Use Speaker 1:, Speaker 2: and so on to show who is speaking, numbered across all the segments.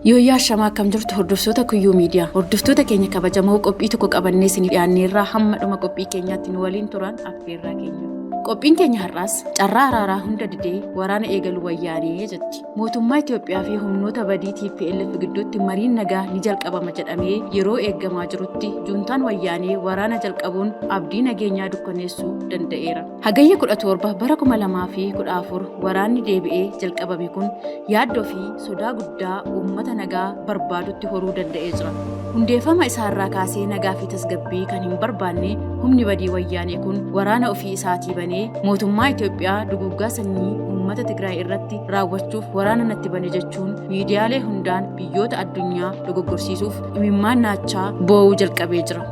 Speaker 1: Yooyyaa ashamaa akkam jirtu hordoftoota Kuyyuu Miidiyaa. Hordoftoota keenya kabajamoo qophii tokko qabannee isin dhiyaanneerraa hamma dhuma qophii keenyaatti nu waliin turan affeerraa keenya. Qophiin keenya har'aas carraa araaraa hunda didee waraana eegalu wayyaanee jetti. Mootummaa Itoophiyaa fi humnoota badii TPLF gidduutti mariin nagaa ni jalqabama jedhamee yeroo eegamaa jirutti juuntaan wayyaanee waraana jalqabuun abdii nageenyaa dukkaneessuu danda'eera. Hagayya 17 bara 2014 waraanni deebi'ee jalqabame kun yaaddoo fi sodaa guddaa uummata nagaa barbaadutti horuu danda'ee jira. Hundeeffama isaarraa kaasee nagaa fi tasgabbii kan hin barbaanne humni badii wayyaanee kun waraana ofii isaatii banee mootummaa Itoophiyaa duguuggaa sanyii uummata Tigraay irratti raawwachuuf waraana natti bane jechuun miidiyaalee hundaan biyyoota addunyaa dogoggorsiisuuf imimmaan naachaa boo'uu jalqabee jira.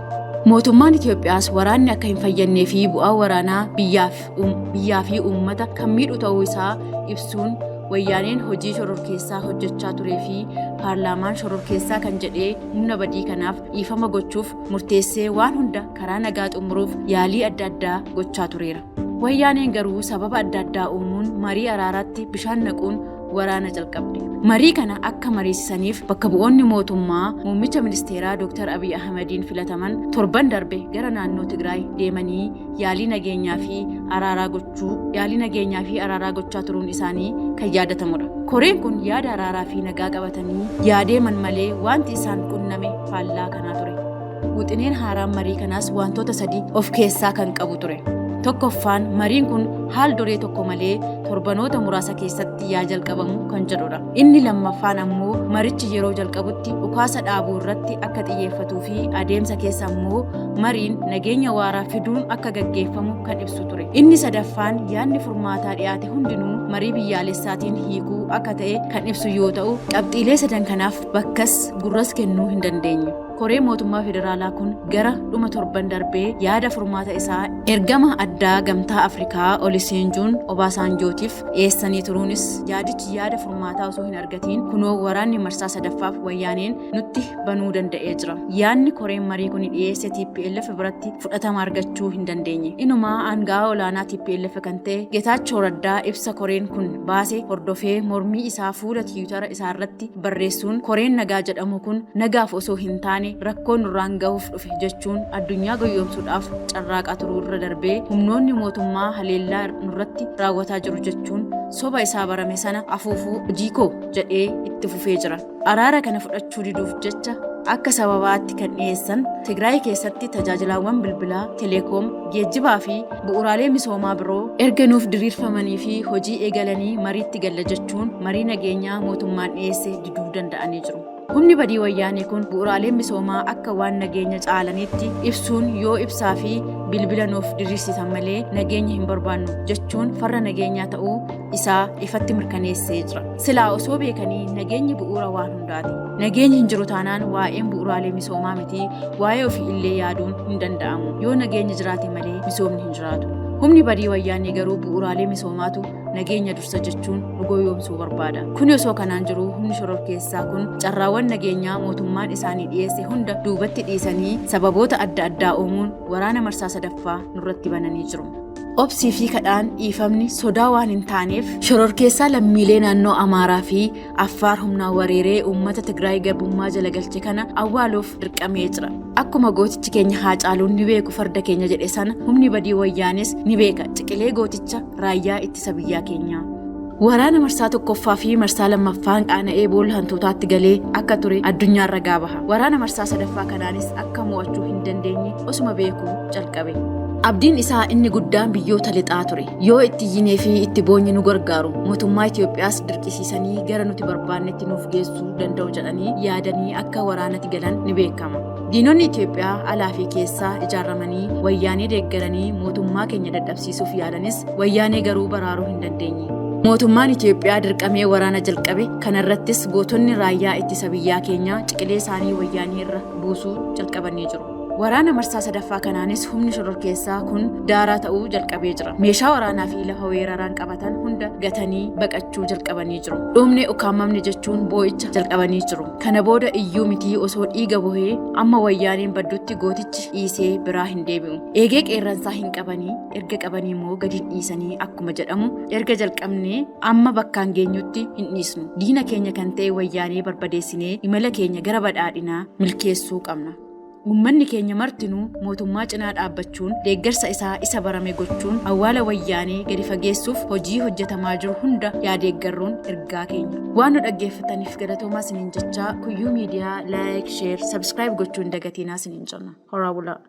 Speaker 1: Mootummaan Itoophiyaas waraanni akka hin fayyannee fi bu'aa waraanaa biyyaa fi uummata kan miidhu ta'uu isaa ibsuun wayyaaneen hojii shororkeessaa hojjechaa turee fi paarlaamaan shororkeessaa kan jedhee humna badii kanaaf dhiifama gochuuf murteessee waan hunda karaa nagaa xumuruuf yaalii adda addaa gochaa tureera. Wayyaaneen garuu sababa adda addaa uumuun marii araaraatti bishaan naquun waraana jalqabde. Marii kana akka mariisisaniif bakka bu'oonni mootummaa muummicha ministeeraa Dr. Abiy Ahmediin filataman torban darbe gara naannoo Tigraay deemanii yaalii nageenyaa fi araaraa gochuu yaalii nageenyaa fi araaraa gochaa turuun isaanii kan yaadatamudha. Koreen kun yaada araaraa fi nagaa qabatanii yaadeeman malee wanti isaan qunname faallaa kanaa ture. Wixineen haaraan marii kanaas wantoota sadii of keessaa kan qabu ture. Tokkoffaan mariin kun haal duree tokko malee torbanoota muraasa keessatti yaa jalqabamu kan jedhudha. Inni lammaffaan ammoo marichi yeroo jalqabutti dhukaasa dhaabuu irratti akka xiyyeeffatuu fi adeemsa keessa ammoo mariin nageenya waaraa fiduun akka gaggeeffamu kan ibsu ture. Inni sadaffaan yaadni furmaataa dhiyaate hundinuu marii biyyaalessaatiin hiikuu akka ta'e kan ibsu yoo ta'u, qabxiilee sadan kanaaf bakkas gurras kennuu hin dandeenye. Koree mootummaa federaalaa kun gara dhuma torban darbee yaada furmaata isaa ergama addaa gamtaa Afrikaa Oluseegun Obaasaanjootiif dhiyeessanii turuunis yaadichi yaada furmaataa osoo hin argatiin kunoo waraanni marsaa sadaffaaf wayyaaneen nutti banuu danda'ee jira. Yaadni koreen marii kun dhiyeesse TPLF biratti fudhatama argachuu hin dandeenye. Inumaa aanga'aa olaanaa TPLF kan ta'e Geetaachoo Raddaa ibsa koreen kun baase hordofee mormii isaa fuula Tiwiitara isaarratti barreessuun koreen nagaa jedhamu kun nagaaf osoo hin taane rakkoo nurraan gahuuf dhufe jechuun addunyaa goyyomsuudhaaf carraaqaa turuu irra darbee humnoonni mootummaa haleellaa nurratti raawwataa jiru jechuun soba isaa barame sana afuufuu hojii koo jedhee itti fufee jira. Araara kana fudhachuu diduuf jecha akka sababaatti kan dhiyeessan Tigraay keessatti tajaajilaawwan bilbilaa, teleekoom, geejjibaa fi bu'uuraalee misoomaa biroo erga nuuf diriirfamanii fi hojii eegalanii mariitti galla jechuun marii nageenyaa mootummaan dhiyeesse diduu danda'anii jiru. Humni badii wayyaanee kun bu'uuraaleen misoomaa akka waan nageenya caalaniitti ibsuun yoo ibsaa fi bilbila nuuf diriirsitan malee nageenya hin barbaannu jechuun farra nageenyaa ta'uu isaa ifatti mirkaneessee jira. Silaa osoo beekanii nageenyi bu'uura waan hundaati. Nageenyi hin jiru taanaan waa'een bu'uuraalee misoomaa miti waa'ee ofii illee yaaduun hin danda'amu. Yoo nageenyi jiraate malee misoomni hin jiraatu. Humni badii wayyaanee garuu bu'uuraalee misoomaatu nageenya dursa jechuun nu goyoomsuu barbaada. Kuni osoo kanaan jiru humni shororkeessaa kun carraawwan nageenyaa mootummaan isaanii dhiyeesse hunda duubatti dhiisanii sababoota adda addaa uumuun waraana marsaa sadaffaa nurratti bananii jiru. Obsii fi kadhaan dhiifamni sodaa waan hin taaneef shororkeessaa lammiilee naannoo Amaaraa fi Affaar humnaan wareeree uummata Tigraay garbummaa jala galche kana awwaaluuf dirqamee jira. Akkuma gootichi keenya Haacaaluun ni beeku farda keenya jedhe sana humni badii wayyaanes ni beeka ciqilee gooticha raayyaa ittisa biyyaa keenyaa. Waraana marsaa tokkoffaa fi marsaa lammaffaan qaana'ee boolla hantuutaatti galee akka ture addunyaan ragaa baha. Waraana marsaa sadaffaa kanaanis akka mo'achuu hin dandeenye osuma beekuu calqabe. Abdiin isaa inni guddaan biyyoota lixaa ture. Yoo itti iyyinee fi itti boonye nu gargaaru mootummaa Itoophiyaas dirqisiisanii gara nuti barbaannetti nuuf geessuu danda'u jedhanii yaadanii akka waraanatti galan ni beekama. Diinonni Itoophiyaa alaa fi keessaa ijaaramanii wayyaanee deeggaranii mootummaa keenya dadhabsiisuuf yaalanis wayyaanee garuu baraaruu hin dandeenye. Mootummaan Itoophiyaa dirqamee waraana jalqabe kanarrattis gootonni raayyaa ittisa biyyaa keenyaa ciqilee isaanii wayyaanee irra buusuu jalqabanii jiru. Waraana marsaa sadaffaa kanaanis humni shororkeessaa kun daaraa ta'uu jalqabee jira. Meeshaa waraanaa fi lafa weeraraan qabatan hunda gatanii baqachuu jalqabanii jiru. Dhumne ukkaamamne jechuun boo'icha jalqabanii jiru. Kana booda iyyuu mitii osoo dhiiga bohee amma Wayyaaneen baddutti gootichi dhiisee biraa hin deebi'u. Eegee qeerransaa hin qabanii erga qabanii immoo gadi hin dhiisanii akkuma jedhamu erga jalqabnee amma bakkaan geenyutti hin dhiisnu. Diina keenya kan ta'e Wayyaanee barbadeessinee imala keenya gara badhaadhinaa milkeessuu qabna. Uummanni keenya martinuu mootummaa cinaa dhaabbachuun deeggarsa isaa isa barame gochuun awwaala Wayyaanee gadi fageessuuf hojii hojjetamaa jiru hunda yaa deeggarruun ergaa keenya. Waan nu dhaggeeffataniif galatoomaa isiniin jechaa Kuyyuu Miidiyaa like, share, subscribe gochuu hin dagatiinaa isiniin jenna. Horaa bulaa.